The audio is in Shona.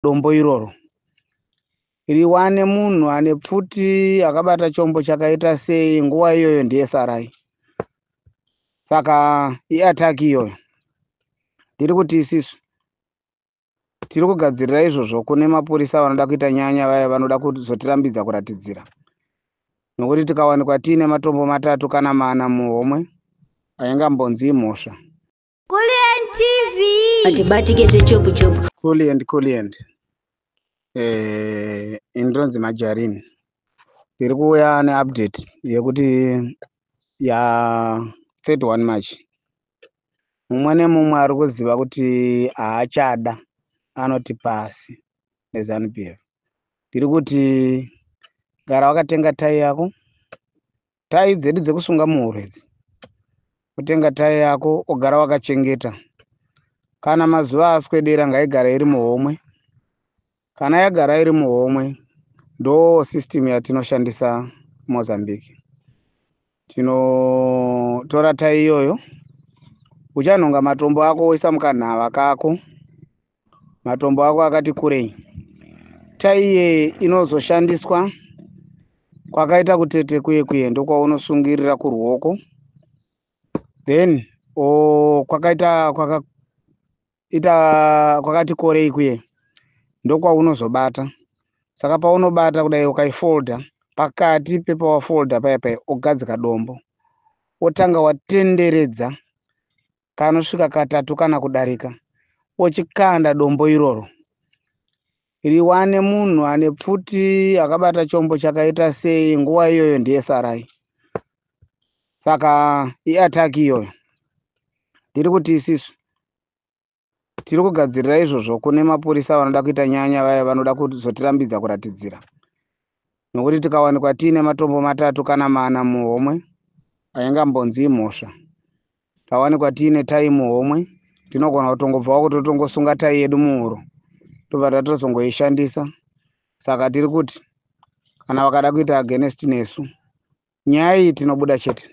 Dombo iroro riwane munhu ane pfuti akabata chombo chakaita sei, nguva iyoyo ndiye sarai. Saka iattack iyoyo. Ndiri kuti isisu tiri kugadzirira izvozvo kune mapurisa vanoda kuita nyanya, vaya vanoda kuzotirambidza kuratidzira, nokuti tikawanikwa tiine matombo 3 kana 4 muhomwe, haingambonzi imhosva. Kulliant TV. Atibatike zvechopu chopu. Kulliant, Kulliant. Indonzi Majarini. Ndiri kuuya neupdate yekuti ya 31 March, mumwe nemumwe ari kuziva kuti haachada anoti pasi neZANU PF. Ndiri kuti gara wakatenga tai yako, tai dzedu dzekusunga muhuro idzi, kutenga tai yako ogara wakachengeta. Kana mazuva aswedera, ngaigare iri muhomwe. Kana yagara iri muhomwe, ndo system yatinoshandisa Mozambique. Tinotora tai iyoyo, uchanhonga matombo ako, woisa mukanhava kako, matombo ako akati kurei. Tai iye inozoshandiswa kwakaita kutete kuye kuye, ndokwaunosungirira kuruoko, then o kwakaita kwakaita kwakati korei kuye, ndokwaunozobata. Saka paunobata kudai, ukaifolda pakati pepawafolda paya paya, ogadzika dombo, wotanga watenderedza kanosvika katatu kana kudarika, uchikanda dombo iroro riwane munhu ane pfuti akabata chombo chakaita sei, nguva iyoyo ndiye sarai. Saka iattack iyoyo. Ndiri kuti isisu tiri kugadzirira izvozvo kune mapurisa vanoda kuita nyanya, vaya vanoda kuzotirambidza kuratidzira, nokuti tikawanikwa tiine matombo 3 kana 4 muhomwe, haingambonzi imhosva. Tawanikwa tiine tai muhomwe, tinogona kutongobvawo kutotongosunga tai yedu muhuro, tobva tatozongoishandisa. Saka tiri kuti kana vakada kuita against nesu, nyaya iyi tinobuda chete.